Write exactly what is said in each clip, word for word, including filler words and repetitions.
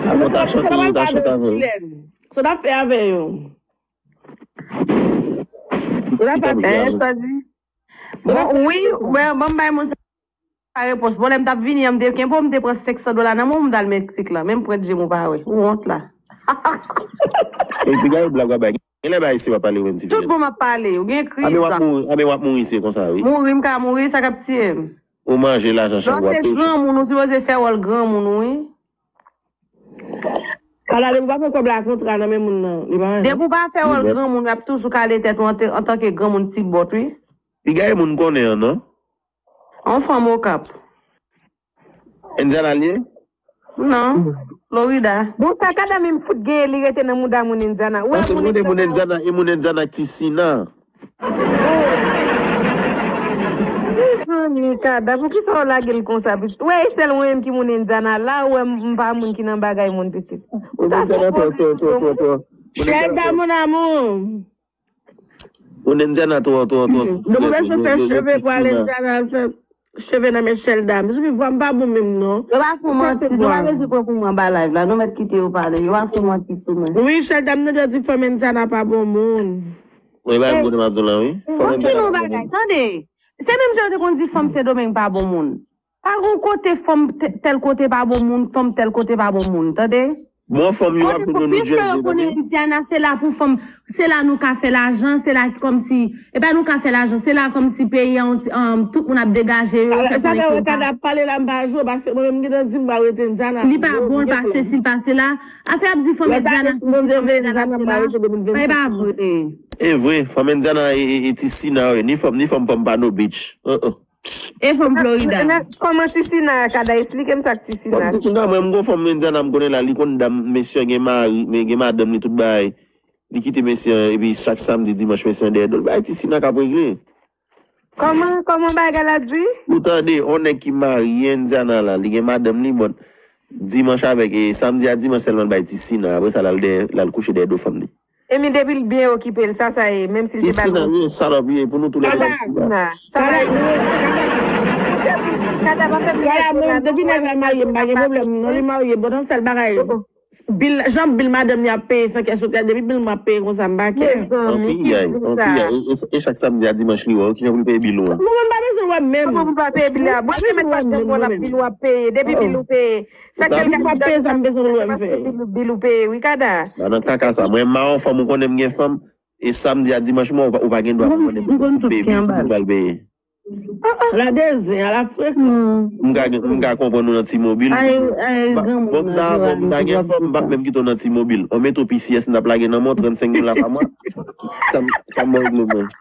Avan w ta chante, yo ta chante avè w. Sa n ap fè avè yo? Sa n ap fè avè yo? Bon, wi, bon, ban m bay moun sa repons. Bon, lè m t ap vini an, m te kenbe w, m te pran senk san dola nan men w, m t al Meksik la. Menm pwent je m ou pa wè. Ou wont la. Epi gade blag w ap bay. Genlè bay si w ap pale w menm ti. Tout bon m ap pale. Ou gen kriz. Amen w ap mouri, amen w ap mouri se konsa wi. Mouri, m ka mouri, sa k ap tiye m. Ou manje lajan chan w ap peye. Lè w se granmoun, ou sipoze fè wòl granmoun ou wi. Kala depi w pa fè kòb la kontra nan men moun nan, li pa anyen. Depi w pa fè wòl granmoun, y ap toujou kale tèt ou an te- antanke granmoun ti bòt wi. Piga e moun konnen an non. On fanm Okap. Indiana l ye? Non. Florida. Bon, sa Kada menm fout genyen, li rete nan mouda moun Indiana. Ou wè paske moun Indiana, e moun Indiana ki Sina. Mezanmi, Kada, poukisa w lage l konsa? Ou wè, e sèl mwen menm ki moun Indiana la, ou wè m pa moun ki nan bagay moun pitit. Moun Indiana twò, twò, twò, twò, twò. Shelda, mon amour. Moun Indiana twò, twò, twò. Nou bezwen fè cheve pou al Indiana, al fè cheve nan men Shelda. Mezanmi, vwa m pa bon menm non. Yo pa fè w manti, nou pa bezwen pran pou mwen ba live la, nou mèt kite yo pale. Yo pa fè w manti sou mwen. Wi, Shelda, m tande yo di fanm Indiana pa bon moun. Wi, ba m kote m ap di w la, wi. Fanm Indiana pa bon moun. Tande, se menm jan yo te konn di fanm Sendomeng pa bon moun. Pa gon kote fanm tè- tèl kote pa bon moun, fanm tèl kote pa bon moun, tande? Bon, fanm yo ap vin nan New Jersey, tande? Piske yo konnen Indiana, se la pou fanm, se la nou ka fè lajan, se la kòmsi, e pa nou ka fè lajan, se la kòmsi peyi an, um, tout moun ap degaje yo, fè konnen ke Kada ap pale la, m pa jwe, paske mwen menm m gentan di m pa rete Indiana. Li pa bon, li pa sesi, li pa sela. Afè ap di fanm Indiana sesi, fanm Indiana sela. E pa vre. E vre, fanm Indiana e, e, e ti Sina, wi. Ni fanm, ni fanm Pompano Beach. Uh-uh. E fanm Florida. Men, men, kòman ti Sina a, Kada, esplike m sa k ti Sina. Fanm ti Sina, mwen, m gon fanm Indiana, m konnen la, li konn dam, mesye gen mari, men gen madanm li, tout bagay. Li kite mesye an, epi chak samdi, dimanch, mesye an dèyè do l. Bay ti Sina k ap regle. Kòman, kòman bagay la di? Ou tande, on nèg ki marye Indiana la, li gen madanm li, bon, dimanch avèk, e, samdi a dimanch sèlman l bay ti Sina, apre sa, l al dèyè, l al kouche dèyè do fanm li. Emi depi l byen okipe l, sa sa ye, menm si l te bay. Ti Sina, wi, salòp li ye pou nou tou lè. Kala, Sina, sa va ye. Kala, mwen, depi nèg la marye, m pa gen pwoblèm. Non, li marye, bon, nan sèl bagay. Bil, jan bil madanm li ap peye san kè sote a, depi bil mwen ap peye konsa, m pa kè. Mezanmi, ki di sa? E, e, e chak samdi a dimanch li wè w, kijan pou l peye bil ou an? Mwen menm pa bezwen wè menm. Kòman pou l pa peye bil la? Bon, se mèt pa janm wè l ap bil w ap peye, depi bil ou peye. Sa k fè l ka di sa, se paske bil, bil ou peye, wi, Kada. Pa nan kaka sa. Mwen, m a yon fanm, ou konnen m gen fanm, e samdi a dimanch mwen, ou pa, ou pa gen dwa pou konnen m peye bil, pitit m pral peye. Ala de zen, ala frekan. M ka, m ka konprann ou nan ti mobil. Bon, m ta, bon, m ta gen fanm, m p ap menm kite w nan ti mobil. On mete w P C S, m t ap lage nan men w trannsenk dola pa mwa. Sa m, sa m regle mwen.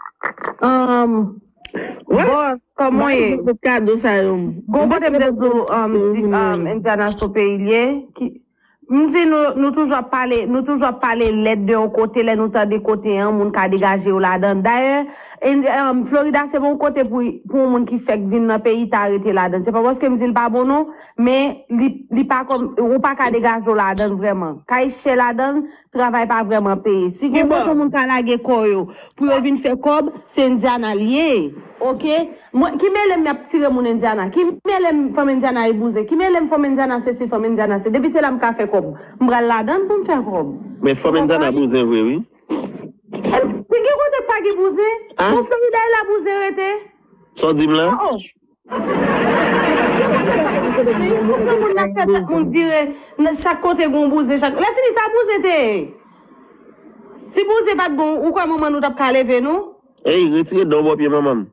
Bòs, kòman w ye? Kado sa yo. Gon kote m te di w, um, di, um, Indiana se yon peyi l ye, ki, m di nou, nou toujou ap pale, nou toujou ap pale lèd de yon kote, lè nou tande kote an, moun ka degaje yo ladan. Dayè, Indi-, um, Florida se pa yon kote pou, pou yon moun ki fèk vin nan peyi ta rete ladan. Se pa paske m di l pa bon non, men li, li pa kòm, ou pa ka degaje w ladan vrèman. Kay chè ladan, travay pa vrèman peye. Si gen kote moun ka lage kò yo pou yo vin fè kòb, se Indiana l ye. Oke? Mwen, ki mele m ap tire moun Indiana? Ki mele m fanm Indiana e bouzen? Ki mele m fanm Indiana sesi, fanm Indiana se? Depi se la m ka fè kòb, m pral ladan l pou m fè kòb. Men fanm Indiana bouzen vre, wi. Ki gen kote pa gen bouzen? Pou Florida e la bouzen rete? Sa w di m la? Oh, oh. Konprann moun nan fè tèt moun vire, nan chak kote gon bouzen, chak, lè fini sa bouzen te ye. Si bouzen pa t bon, ou kwè manman nou t ap ka leve nou? Ey, retire dan w bò pye manman m.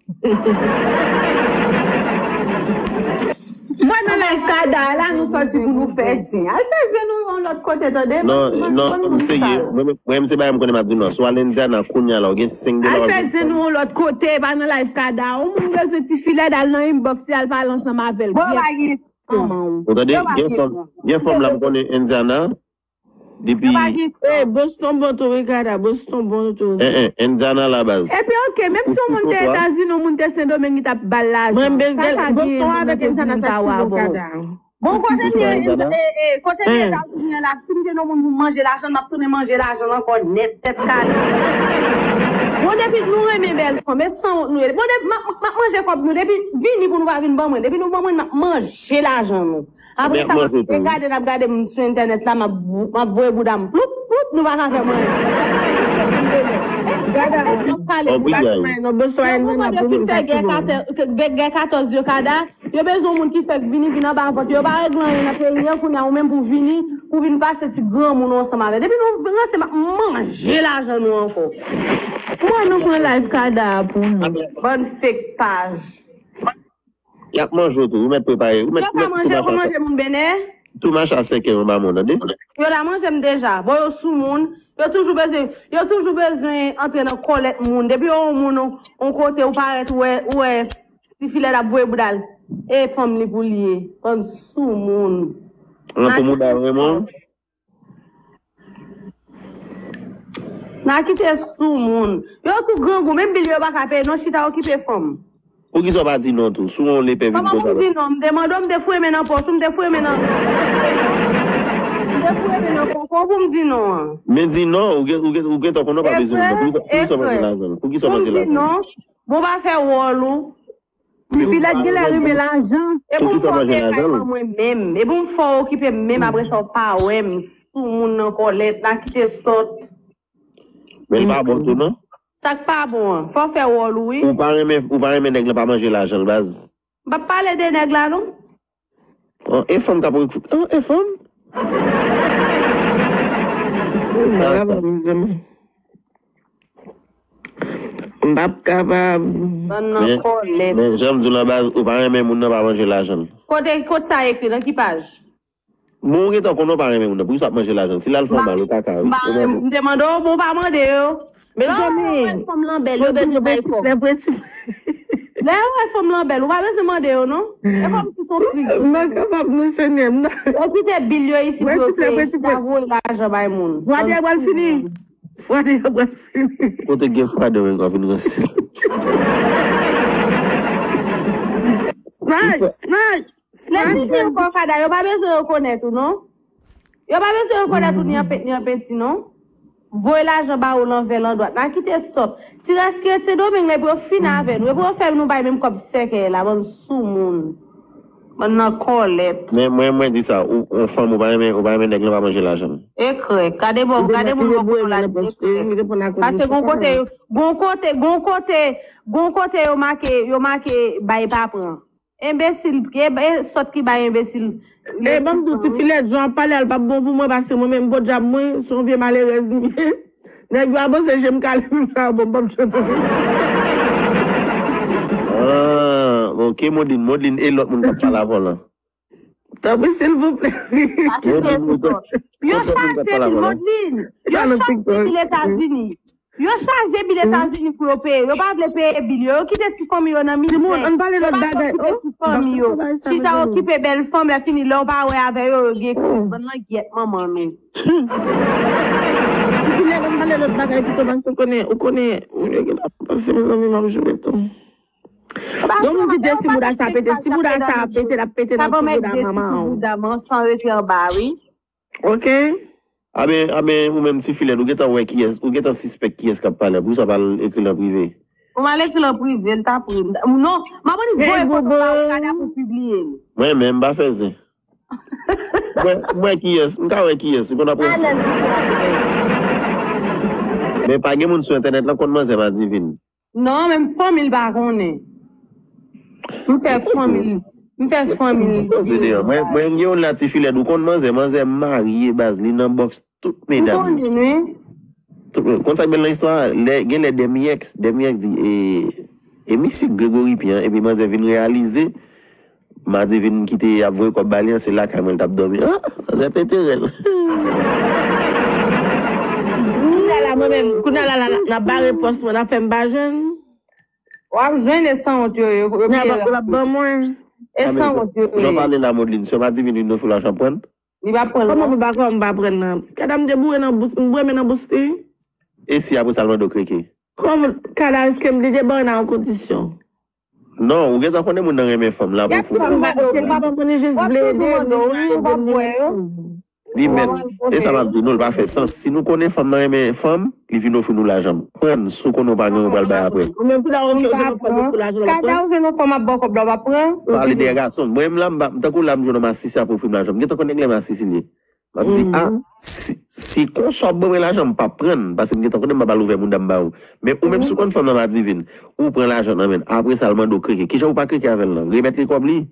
Mwen nan live Kada, la nou sòti pou nou fè zen. Al fè zen nou yon lòt kote, tande? Non, non, m serye. Mwen, mwen, mwen, se bagay m konnen m ap di w non. Si w al Indiana kounye a la, w gen senk dola. Al fè zen nou yon lòt kote, pa nan live Kada. Yon moun bezwen ti fi lèd, al nan inbox li, al pale ansanm avè l. Bon, pa gen. Ou tande? Gen fanm, gen fanm la m konnen Indiana. Depi. Eh, Boston bon tou, wi, Kada, Boston bon tou. Eh, eh, Indiana la baz. Epi, oke, menm si yon moun te Etazini, yon moun te Sendomeng, li t ap ba l lajan. Sa sa gen, Boston avèk Indiana sa ki bon, Kada. Bon, kote m ye, eh, eh, kote m ye Etazini an la, si m te nan moun pou manje lajan, m ap tounen manje lajan ankò nèt, tèt kale. Bon, Depi nou renmen bèl fanm, e sanwont nou ye. Bon, depi m ap m ap manje kòb nou, depi vini pou nou pa vin ban mwen. Depi nou ban mwen, m ap manje lajan nou. Apre sa, m ap gade, n ap gade m sou entènèt la, m ap, m ap voye bouda m. Ploup, ploup, nou pa ka fè mwen. Gade, m ap pale bouda m. Nan Boston, nan Boston, yo fin fè gè katòz, gè katòz yo kada. Yo bezwen yon moun ki fèk vini, vin anba vant yo. Yo pa regle anyen nan peyi an, kounye a ou menm pou vini, pou vin pase ti granmoun ou ansanm avè. Depi nou ranse, m ap manje lajan nou ankò. Kouman nou pran live kada a pou nou? Bann fake paj. Y ap manje w tou, ou mèt prepare. Ou mèt, yo ka manje kon manje moun Benè. Tou mache a sèkèy anba men w, tande? Yo la manje m deja. Bon, yo sou moun. Yo toujou bezwen, yo toujou bezwen antre nan kòlèt moun. Depi yon moun, yon, yon kote, ou parèt, ou wè, ou wè, tifi lèd ap voye bouda l. E fanm li pou li ye. Bann sou moun. An pou mouda renmen w? N a kite sou moun. Yo tou grangou, menm bil yo pa ka peye, non, chita okipe fanm. Poukisa w pa di non tou? Si w yon lepè vin konsa. Kòman pou m di non? M te mande w, m te foure men nan pòch ou, m te foure men nan. M te foure men nan kòkò pou m di non an. Men di non, ou gen, ou gen, ou gentan konnen w pa bezwen non. Poukisa, poukisa w manje lajan l? Poukisa w manje lajan l? Pou m di non, bon, w pa fè wòl ou. Tifi lèd genlè renmen lajan. E pou m fè w peye kay pa mwen menm. E pou m fè w okipe m menm, apre sa w pa wè m. Sou moun nan kòlèt, n a kite sòt. Men l pa bon tou, non? Sa k pa bon an, fò w fè wòl ou, wi. Ou pa renmen, ou pa renmen nèg lan pa manje lajan l, baz. M p ap pale de nèg la, non. An, e fanm k ap rekri-, an, e fanm? M p ap kapab. Bann nan kòlèt. Men, men jan m di w la, baz, ou pa renmen moun nan pa manje lajan l. Kote, kote sa ekri, nan ki paj? Bon, ou gentan konnen w pa renmen moun nan. Poukisa w ap manje lajan l? Si l al fè w mal, ou pa ka, wi. M pa renmen, m te mande w, bon, w pa mande yo. Mezanmi. Lè w wè fanm lan bèl, yo bezwen bay kòb. Lè w wè fanm lan bèl, ou pa bezwen mande yo, non. E kòmsi se yon kriz. M pa kapab, non, Senyè m. Yo kite bil yo isit pou yo peye. Chita voye lajan bay moun. Fwade a pral fini. Fwade a pral fini. Kote gen fwade, mwen, kwa fin ranse. Snipe, snipe. Lè fini ankò, kada, yo pa bezwen rekonèt ou, non. Yo pa bezwen rekonèt ou ni an pent, ni an penti, non. Voye lajan ba ou lanvè landwat. N a kite sòt. Ti rès ki ret Sendomeng la, epi yo fin avè nou. Epi yo fè nou bay menm kòb sèkèy la, bann sou moun. Bann nan kòlèt. Men mwen, mwen di sa, ou, ou fanm, ou pa renmen, ou pa renmen nèg lan pa manje lajan l. E krèk, gade bon, gade moun yo pou la, e krèk. Pase gon kote, gon kote, gon kote, gon kote yo make, yo make bay pa pran. Enbesil, e, e sòt ki bay enbesil. E, ban m di w, ti fi lèd, jan w ap pale a, l p ap bon pou mwen, paske mwen menm, podyab mwen, se yon vye malerèz m ye. Nèg yo avanse je m kale, m ka bon, m p ap jwenn anyen. Ah, ok, Modlin, Modlin, e lòt moun k ap pale avè w lan? Tanpri, silvouplè. Pa kite sòt. Yo chaje bil, Modlin. Yo chaje bil Etazini. Yo chaje bil Etazini pou yo peye. Yo pa vle peye bil yo. Yo kite ti fanmi yo nan mizè. Timoun, ann pale lòt bagay. Yo pa okipe ti fanmi yo. Chita okipe bèl fanm, lè fini, lè w pa wè avè yo, yo gen kriz. Bann langyèt manman nou. Timoun, ann pale lòt bagay pito, paske ou konnen, ou konnen, moun yo gentan panse, mezanmi, m ap joure tou. Donk, m kite si bouda sa pete. Si bouda sa pete, l ap pete nan ti bouda manman w. Bouda manman san rete anba, wi. Ok. Aben, aben, ou menm ti fi lèd, ou gentan wè kiyès, ou gentan sispèk kiyès k ap pale, poukisa w pa al ekri l an prive? Ou m al ekri l an prive, l ta pran. Non, m ap annik voye foto ba ou, kada pou pibliye l. Mwen menm, m pa fè zen. Mwen, mwen kiyès, m ka wè kiyès, ou konn ap ranse. Men pa gen moun sou entènèt lan konn manzè Madivin. Non, menm fanmi l pa konnen. M fè fanmi l, m fè fanmi l. Mwen, mwen gen youn la ti fi lèd, ou konn manzè, manzè marye baz, li nan bòks tout medam. M konnen, wi. Tout medam. Konn sa k bèl nan istwa a? Lè, gen lè Dèmiyèks, Dèmiyèks di, e, e misye Gregory Pyan, epi manzè vin reyalize, Madivin ki te ap voye kòb ba li an, se lakay mwen l t ap dòmi. Ah, manzè pete rèl. Kounye a la, mwen menm, kounye a la, la, la, n ap bare pòs mwen, n ap fè m pa jwenn. W ap jwenn e sanwont yo ye, yo peye rapid. Yo ap ban mwen. E sanwont yo ye. Jan w pale la, Modlin, si w pa di vin vin nan foulaj, w ap pran l? Li p ap pran l, non. Kòman pou pa, kòman m pa pran l nan? Kada m te boure nan bous, m boure men nan bous li. E si apre sa l mande w kreke? Kòman, kada èske m li te ban nan yon kondisyon? Non, ou gentan konnen moun nan renmen fanm la pou fou. Sa m pa, se pa pou moun jis vle ede, m vle ede, m vle ede. Li mèt. E sa m ap di nou, l pa fè sans. Si nou konnen fanm nan renmen fanm, li vin ofri nou lajan. Pran, si w konnen w pa gen, w pral bay apre. Ou menm tou la, ou jwenn yon fanm ap ofri lajan, w ap pran. Kada ou jwenn yon fanm ap ba w kòb la, w ap pran? Pale de gason. Mwen menm la, m pa, tankou la, m jwenn yon masisi ap ofri m lajan. M gentan konn nèg la masisi li ye. M ap di, a, si, si konsa w ap ban mwen lajan, m p ap pran. Paske m gentan konnen m pa pral ouvè mouda m ba ou. Men ou menm, si w konn fanm nan pa divin, ou pran lajan nan men l. Apre sa, l mande w kreke. Kijan ou pa kreke avè l lan? Remèt li kòb li.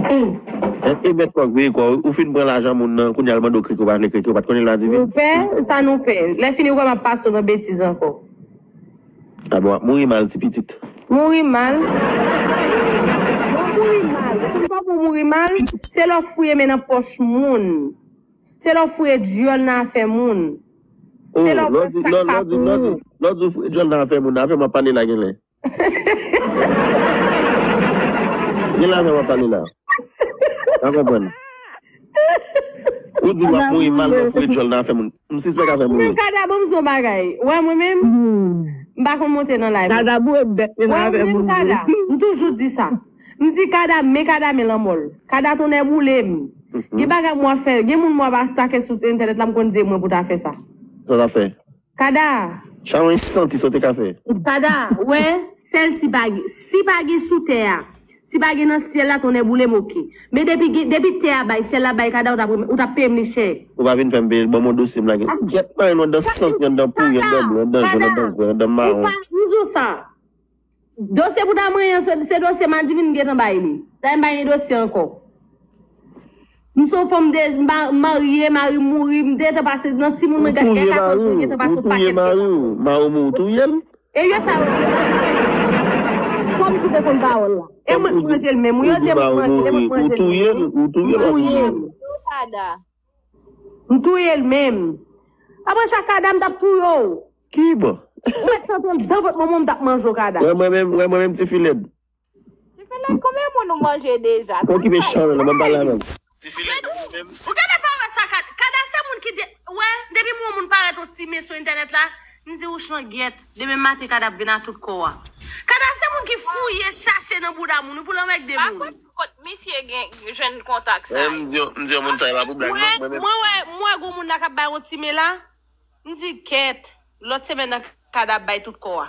E mèt kòk veye kò, ou fin pran lajan moun nan, kounye a l mande w kreke, ou pa vle kreke, ou pa t konnen l pa divin. Nou pè, sa nou pè. Lè fini, ou wè m ap pase w nan betiz ankò. A bon, w ap mouri mal, ti pitit. Mouri mal? W ap mouri mal. Ou konn kòman w mouri mal? Se lè w fouye men nan pòch moun. Se lè w fouye dyòl nan afè moun. Se lè w pran sa k pa pou ou. Lè w di w fouye dyòl nan afè moun, afè m ap pale la genlè. Gen lajan w ap pale la. Pa konprann. Ou di w ap mouri mal nan fouye dyòl nan afè moun. M sispèk afè moun. Men Kada, ban m di w yon bagay. Wè mwen menm, m pa konn monte nan live. Kada boure bèt li nan afè moun. Wè mwen menm Kada, m toujou di sa. M di Kada, men Kada, men lanmò l. Kada tonnè boule m. Gen bagay mwen ap fè, gen moun mwen ap atake sou entènèt la, m konn di e mwen pou ta fè sa. Sa w ap fè? Kada. Sa mwen santi sa w te ka fè. Kada, wè, sèl si pa gen, si pa gen sou tè a, si pa gen nan syèl la, tonnè boule m, oke. Men depi gen, depi tè a bay, syèl la bay, Kada, ou t ap, ou t ap peye m li chè. Ou pa vin fè m peye, ban m yon dosye m lage. Gyèt mwen anndan sant, anndan pouri, anndan blan, anndan jòn, anndan vè, anndan mawon. Ou pa, m di w sa. Dosye pou ta manyen, se, se dosye Madivin gentan bay li. Dayè m pa gen dosye ankò. M se yon fanm de, m pa, m marye, mari m mouri, m gentan pase nan timoun mwen, gad, gad katòz mwen gentan pase yon pakèt de. Mari w mouri, ou touye l? E yo sa yo. Kòm si w te konn pawòl la. E mwen k manje l menm, wi, yo di e mwen k manje l, e mwen k manje l menm. Ou touye l, ou touye l. Ou touye l. M touye l menm. Apre sa, Kada, m t ap touye w. Ki bò? Ou mèt tante l dan vant manman w, m t ap manje w, Kada. Wè mwen menm, wè mwen menm, ti fi lèd. Ti fi lèd, konbyen moun ou manje deja? Okipe chan nan, ban m pale avè l. Ti fi lèd, mwen menm. Ou gade pawòl sa, Kada, Kada se moun ki de, wè, depi m wè yon moun parèt yon ti men sou entènèt la, m di ou chan gyèt, demen maten Kada ap vin a tout kò a. Kada se moun ki fouye, chache nan bouda moun, wi, pou l anmègde moun. Kot misye gen jwenn kontak sa a? M di, m di yon moun sa, e pa pou blag non, mwen menm. Mwen wè, mwen wè gon moun la k ap bay yon ti men la. M di kèt, lòt semèn nan Kada ap bay tout kò a.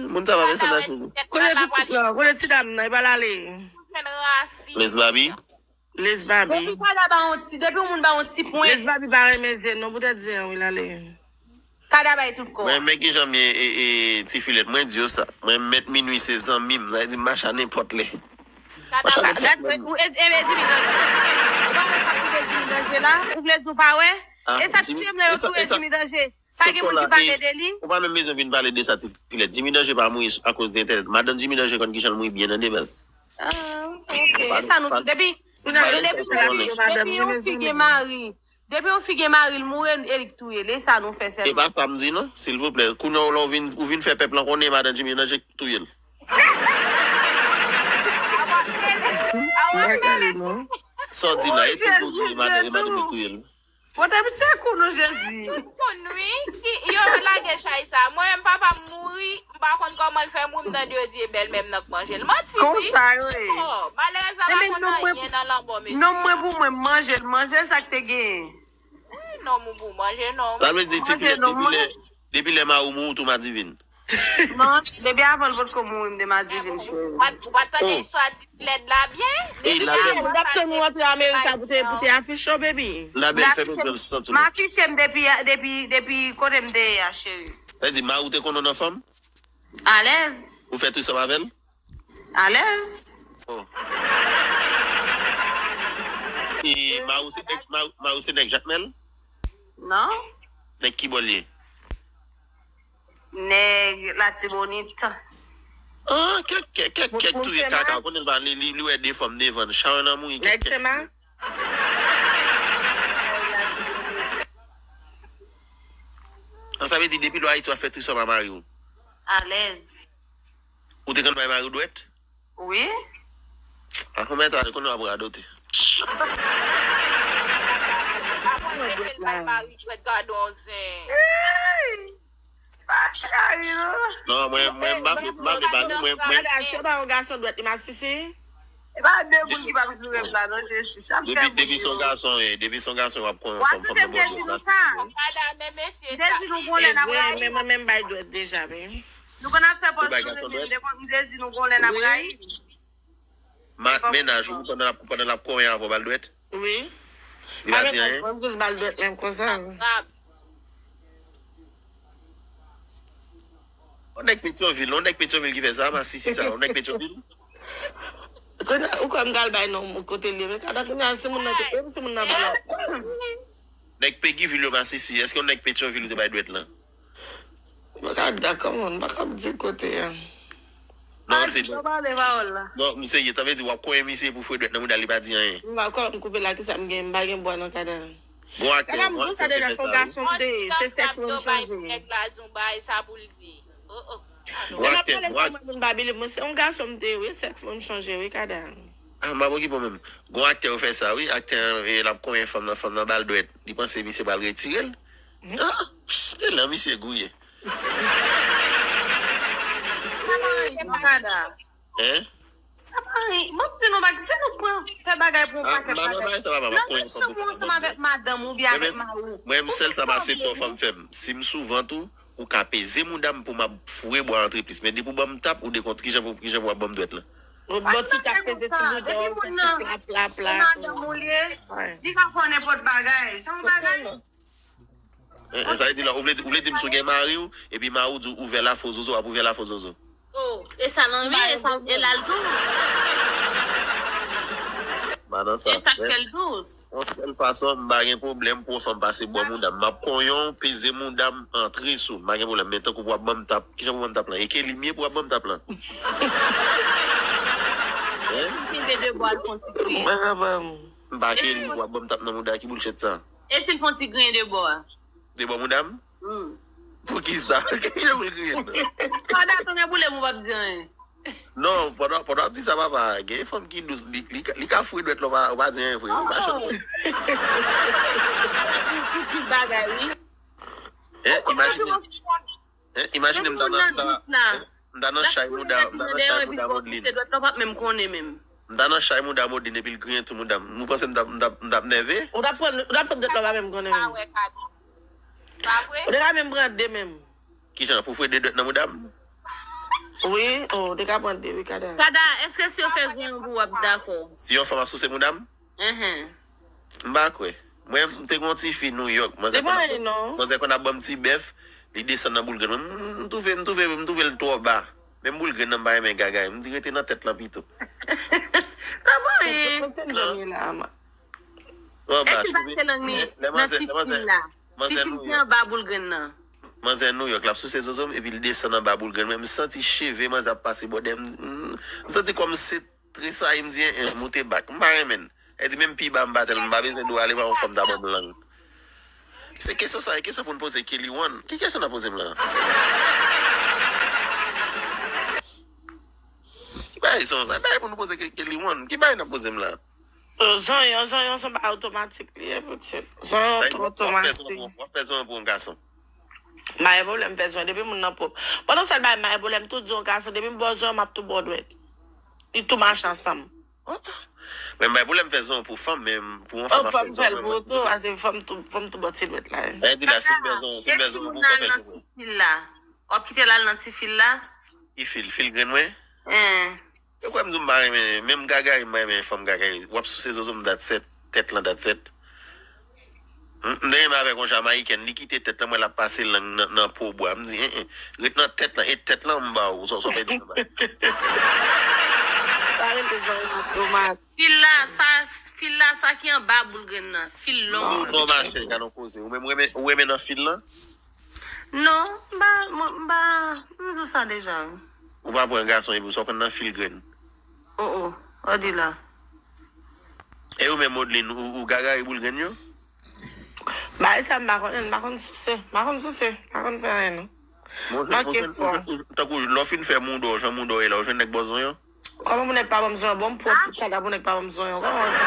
Moun sa pa bezwen nan cheve. Kote pitit lan, kote ti dam nan, e pa l ale. Jwenn ras li. Lès Babi. Lès Babi. Depi Kada ba yon ti, depi yon moun ba yon ti pwen. Lès Babi pa renmen zen non, poutèt zen an, wi, l ale. Kada bay tout kò a. Mwen, men kijan m ye, e, e, ti filèt. Mwen di yo sa. Mwen, mèt minwi se zanmi m. Sa vle di m mache a nenpòt lè. Mache a nenpòt lè. Gad, ou, e, e, e, Jimmy Danje. Ou pa wè sa k rive Jimmy Danje la? Ou vle di w pa wè? E sa k rive yo touye Jimmy Danje. Pa gen moun ki pale de li? Ou pa menm bezwen vin pale de sa, ti filèt. Jimmy Danje pa mouri akoz de entènèt. Madanm Jimmy Danje konn kijan l mouri byen nan de baz. Ah, ok. E sa nou, depi, depi, depi yon fi gen mari, Depi yon fi gen mari l mouri, e li k touye l. E sa nou fè sèlman. E pa sa m di non, silvouplè. Kounye a w la w vin, ou vin fè pèp lan konnen madan Jimmy Danje k touye l. Sa w di la, e tout moun di madan, e madan Jimmy k touye l. Pote m sekou non, Jezi. Tout moun, wi, ki, yo lage chay sa. Mwen menm, papa m mouri, m pa konn kòman l fè mouri, m tande yo di e bèlmè m nan k manje l. Manti, wi. Konsa yo ye. Oh, malerezman, pa konn anyen nan lanmò mesye a. Nonm mwen pou mwen, m manje l, manje l, sa k te genyen. Wi, nonm ou pou manje, nonm. Sa vle di, ti filèt, depi lè, depi lè mari w mouri, ou tou madivin. Non, depi avan l potko mouri, m te madivin, cheri. Ou pa, ou pa tande istwa ti filèt la byen? Depi lè l ap tann ou antre Amerika pou te, pou te afiche w, baby. La bèl fè m santi w. M afiche m depi, depi, depi kote m te ye a, cheri. Sa vle di, mari w te konn w nan fanm? Alèz. Ou fè trisòm avè l? Alèz. Oh. E mari w se nèg, mari, mari w se nèg Jakmèl? Non. Nèg ki bò l ye? Nèg Latibonit. Ah, kèk, kèk, kèk, kèk touye kaka. Ou konnen l pa, li, li, li wè de fanm devan l. Charon nan mouri, kèk, kèk touye. An, sa vle di depi lò Ayiti w ap fè trisòm a mari w? Alèz. Ou te konn bay mari w dwèt? Wi. A, konbyen tan konnen w ap radote? Pa konn mete l bay mari dwèt, gad on zen. Pa tchari non. Non, mwen, mwen, m pa, m pa vle pale, mwen, mwen. Gade, se pa yon gason dwèt li masisi? E pa de moun ki p ap sou rèv la, non, Jesi. Sa m fè Depi, depi se yon gason, e, depi se yon gason, w ap konn yon fanm, fanm nan bò dwèt la. Sa. Kada, men mesye, m te di nou gon lè n ap rayi. Men mwen menm bay dwèt deja, men. Nou konn ap fè pòz sou rezo, m te di nou gon lè n ap rayi. Ma, mennaj ou, pandan l ap, pandan l ap konyen avè w, bal dwèt? Wi. Li pa di anyen? Mwen jis bal dwèt menm konsa. Yon nèg Petyonvil, yon nèg Petyonvil ki fè sa, masisi sa, yon nèg Petyonvil. Kounye a, ou kwè m pral bay non kote l ye, men kada kounye a, si moun nan te, menm si moun nan pa la. Nèg Pegivil yo masisi, èske yon nèg Petyonvil ou te bay dwèt lan? Mwen ka dakò, mwen pa ka di kote a. Non, se non. Non, m serye, sa vle di w ap konyen misye pou fwe dwèt nan mouda l, li pa di anyen. M pa kwè m koupe la, kisa m gen, m pa gen bwa nan kada. Gon aktè, gon aktè te fè sa, wi. Gon aktè, gon aktè. Mwen pa pale pou mwen menm, m pa believe mwen se yon gason m te ye, wi, sèks mwen m chanje, wi, kada. Ah, m pa okipe w menm. Gon aktè yo fè sa, wi. Aktè an, e, l ap konyen fanm nan, fanm nan ba l dwèt. Li panse misye pral retire l. Ah, e lan misye gouye. Hein? Sa pa anyen. Mwen di nou bagay, se nou pran fè bagay pou yon pakèt bagay. Nan chanm ou ansanm avèk madanm ou byen avèk mari w. Mwen, m sèl sa pase tò fanm fè m. Si m souvan tou, ou ka peze mouda m pou m ap foure bwa antre plis. Men depi w ban m tap, ou dekont kijan pou, kijan pou w ap ban m dwèt lan. Yon bon ti tap peze ti bouda w, fè ti pla, pla, pla. Madanm ou li ye, li ka fè w nenpòt bagay. Se yon bagay. Eh, eh, sa vle di la, ou vle, ou vle di m si w gen mari w, epi mari w di w ouvè lafo zozo, w ap ouvè lafo zozo. Oh, e sa nan men, e sa, e la l dous. Pa nan sa. E sa k fè l dous. Yon sèl fason, m pa gen pwoblèm pou yon fanm pase bò mouda m. M ap konyen w, peze mouda m, antre sou m. M pa gen pwoblèm. Men tankou pou w ap ban m tap, kijan pou w ban m tap lan? E Kelly m ye pou w ap ban m tap lan? Hein? Kenbe de bò a l fè yon ti kriye. M pa Kelly pou w ap ban m tap nan mouda, ki boulshit sa? E si l fè yon ti griyen de bò a? De bò mouda m? Hmm. Poukisa? Kijan pou l griyen? Pandan tonè boule m, ou p ap di anyen. Non, pandan, pandan w ap di sa, papa, gen fanm ki dous, li, li, li ka foure dwèt la, ou pa, ou pa di anyen vre. Ou pa chanm. Bagay, wi. Eh, imajine. Eh, imajine m ta nan, m ta, eh, m ta nan chay mouda, m ta nan chay mouda Modeline. Se dwèt la, w p ap menm konnen menm. M ta nan chay mouda Modeline epi l griyen tou mouda m. Ou panse m t ap, m t ap, m t ap nève? Ou t ap pran, ou t ap pran dwèt la, w pa menm konnen menm. Pa wè, Kado. Pa vre? Ou te ka menm pran de menm. Kijan, pou foure de dwèt nan mouda m? Wi, oh, ou te ka pran de, wi, Kada. Kada, èske si yo fè zonyon pou w, w ap dakò? Si yon fanm ap souse mouda m? Enhen. M pa kwè. Mwen, m te gen yon tifi Nouyòk. Manzè konn ap, manzè konn ap ban m ti bèf, li desann nan boul grenn mwen. M, m twouve, m twouve, m twouve l twò ba. Menm boul grenn nan, m pa renmen gagay. M di rete nan tèt lan pito. Sa bon, e. Twò ba. Èske l pase lang li nan ti fil la? Ti fil ki anba boul grenn nan. Manzè Nouyòk, l ap souse zozo m, epi l desann anba boul grenn mwen. M santi cheve manzè ap pase bò dèyè m. M, m santi kò m se tresayi, m di, en, en, moute bak. M pa renmen l. Li di, menm pi ba, m pa tèlman, m pa bezwen dwe ale pa yon fanm ta ban m lang. Se kesyon sa, e kesyon pou n poze Kelly One. Ki kesyon n ap poze m la? Ki bagay sa, sa bagay pou n poze Ke-, Kelly One? Ki bagay n ap poze m la? Zonyon, zonyon se yon bagay otomatik li ye, pitit. Zonyon twò otomatik. W ap fè zonyon pou yon gason. M pa gen pwoblèm fè zonyon depi moun nan pwòp. Pandan sèl bagay, m pa gen pwoblèm tou di yon gason, depi m ba w zonyon, m ap tou ba w dwèt. Li tou mache ansanm. Oh, oh. Men m bay pwoblèm fè zonyon pou fanm, men pou yon fanm ap fè zonyon, mwen, mwen, tou, paske fanm tou, fanm tou bò ti dwèt la. Sa vle di la, si m fè zonyon, si m fè zonyon pou fanm fè zonyon. Fil la. W ap kite l al nan ti fil la? Ki fil? Fil grenn mwen? Hein. Yo kwè m di w m pa renmen, menm gagari m pa renmen fanm gagari. W ap souse zozo m dat sèt, tèt lan dat sèt. M, m te renmen avèk yon Jamayiken, li kite tèt lan, mwen l ap pase lang nan, nan po bwa. M di, en, en, ret nan tèt lan, e tèt lan m ba w, sa, sa w pèdi nan ba. Pa rete zanmi tomat. Fil la, sa, fil la, sa ki anba boul grenn nan. Fil long. Non, machè, gade yon koze. Ou menm, ou renmen, ou renmen nan fil lan? Non, m pa, mwen, m pa, m di w sa deja, wi. Ou pa pran gason epi w sòt konn nan fil grenn. Oh, oh, Odila. E ou menm, Modeline, ou, ou gagari boul grenn yo? Bagay sa m pa konnen, m pa konn souse. M pa konn souse, m pa konn fè anyen, non. Manke fò. Tankou lè w fin fè mouda w, jan mouda w ye la, ou jwenn nèg ba w zonyon? Kòman pou nèg pa ban m zonyon? Bon, m pwòp, pou sa ta pou nèg pa ban m zonyon. Kòman w fè?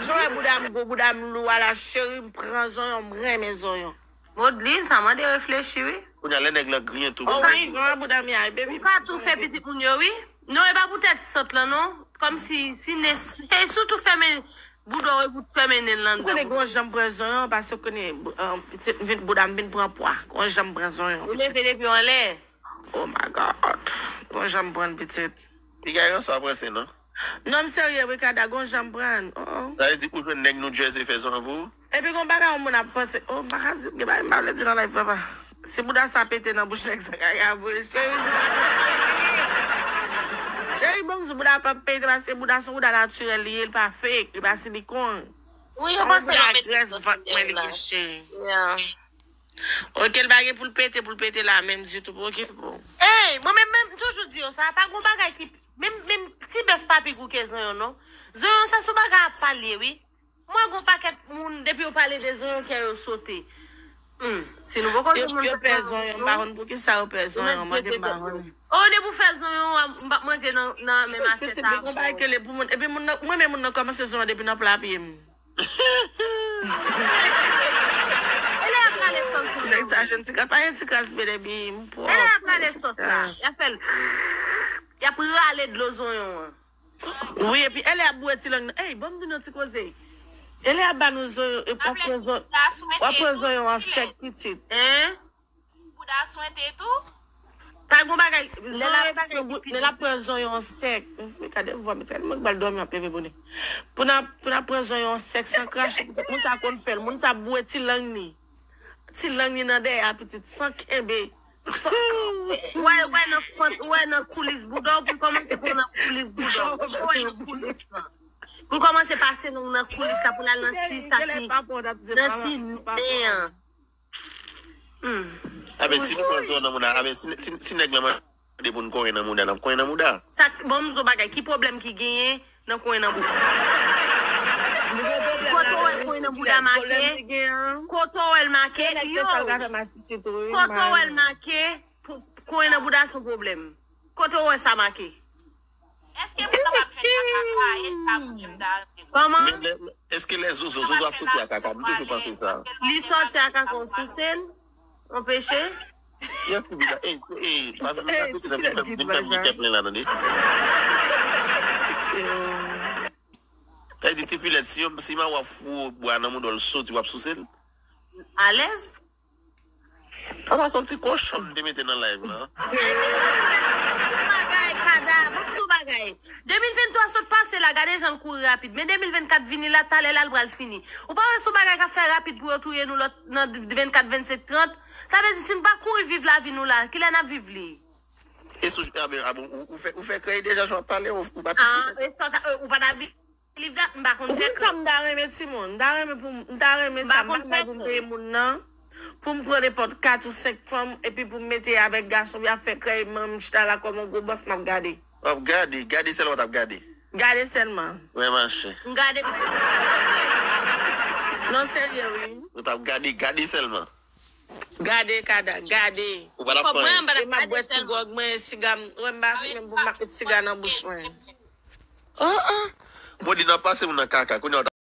Jan w wè bouda m gwo, bouda m lou, ala cheri, m pran zonyon, m renmen zonyon. Modeline, sa mande reflechi, wi. Kounye a, lè nèg lan griyen tou. Oh, wi, jan w wè bouda m ye a, baby. Ou ka tou fè pitit moun yo, wi. Non, e pa poutèt sant lan, non. Kòmsi, si ne, se sitou fèmen bouda w, epi w fèmen nen l anndan. Ou konnen gon jan m pran zonyon, paske ou konnen, um, pitit m vin, bouda m vin pran pwa. Gon jan m pran zonyon, pitit. Ou leve depi w anlè. Oh my God. Gon jan m pran pitit. Piga yon sa prese, non? Non, m serye, wi, Kada, gon jan m pran. Oh. Sa vle di ou jwenn nèg New Jersey fè zonyon pou ou? Epi gon bagay yon moun ap panse, oh, m pa ka di, gen bagay m pa vle di nan live, papa. Si bouda sa pete nan bouch nèg sa, Kaka, vre, cheri. Cheri, bon, m di bouda p ap pete, paske bouda se yon bouda natirèl li ye, li pa fake, li pa silikon. Wi, yo panse yon bouda grès vant mwen li gen, cheri. Yeah. Ok, l pa gen pou l pete, pou l pete la menm ditou, pou okipe w. Ey, mwen menm, menm, m toujou di yo sa, pa gon bagay ki, menm, menm ti bèf pa pi gou ke zonyon, non. Zonyon sa se yon bagay apa l ye, wi. Mwen gon pakèt moun, depi yo pale de zonyon, kè yo sote. Hmm, si nou poko konn moun yo pè zonyon, m pa konn poukisa yo pè zonyon, mande m pa konn. Oh, depi w fè zonyon, m p ap manje nan, nan menm asyèt avè w. Epi moun nan, mwen menm moun nan kòmanse zonyon depi nan pla pye m. Ele a prale sòs. Nèg sa jwenn ti kras, pa gen ti kras, baby, m pwòp. Ele a prale sòs la. Y ap fè l. Y ap rale dlo zonyon an. Wi, epi ele ap bwè ti lang nan. Ey, ban m di nou ti koze. Ele ap ba nou zonyon, w ap pran zonyon, w ap pran zonyon an sèk pitit. Hein? Bouda swente tou. Pa gon bagay. Lè l ap pran bou-, lè l ap pran zonyon sèk. Mezanmi, gade vwa, mezanmi, mwen k bal dòmi ap leve bonè. Pou n ap, pou n ap pran zonyon sèk san krache, pitit moun sa konn fè l. Moun sa bwè ti lang ni. Ti lang ni nan dèyè a, pitit, san kenbe. San kanpe. Wè, wè nan fon, wè nan koulis bouda w, pou l kòmanse pran nan koulis bouda w. Wè nan koulis lan. Pou l kòmanse pase nan, nan koulis la, pou l al nan ti sa ki, nan ti nen an. Hmm. Aben, si nou pran zonyon nan mouda, aben, si, si, si nèg lan mande pou n konyen nan mouda, n ap konyen nan mouda. Sa, bon, m di w bagay, ki pwoblèm ki genyen nan konyen nan mouda? Kote w wè konyen nan mouda make? Kote w wè l make? Yo! Kote w wè l make? Pou konyen nan bouda se yon pwoblèm. Kote w wè sa make? Èske moun nan p ap jwenn kaka? E sa pwoblèm ta rete. Kòman? Men lè, èske lè zozo, zozo ap soti a kaka? M toujou panse sa. Li soti a kaka, w souse l? Anpeche? Yon ti bida. Ey, ey, pa vin nan piti nan vin fè, vin fè m gen kè plen la, tande. Sa vle di ti filèt, si, si mawa foure bwa nan mouda w, l soti, w ap souse l? Alèz. Sa pa se yon ti kochon m te mete nan live la? Bagay, Kada, bon, sou bagay. De mil venntwa sot pase la, gade jan l kouri rapid. Men de mil vennkat vini la, talè la, l pral fini. Ou pa wè sou bagay k ap fè rapid pou yo touye nou lòt nan vennkat, vennsenk, trant? Sa vle di, si n pa kouri viv lavi nou la, kilè n ap viv li? E sou, a ben, a bon, ou, ou fè, ou fè krèy deja, jan w ap pale, ou, ou pa ti. Ah, e sa, ou pa t ap viv. Liv dat, m pa konn fè. Ou konn sa m ta renmen, timoun? M ta renmen pou m, m ta renmen sa, m pa bay pou m peye moun nan, pou m pran nenpòt kat ou senk fanm, epi pou m mete avèk gason, y ap fè krèy, mwen m chita la kòm yon gwo bòs, m ap gade. W ap gade, gade sèlman w t ap gade. Gade sèlman. Mwen mache. M gade. Non, serye, wi. Ou t ap gade, gade sèlman. Gade, Kada, gade. Ou pa t ap fè anyen. E m ap bwè ti gwòg mwen, siga m, wè m pa fimen pou m ap met siga nan bouch mwen. Ah, ah. Bon, li nan pase moun nan kaka. Kounye a,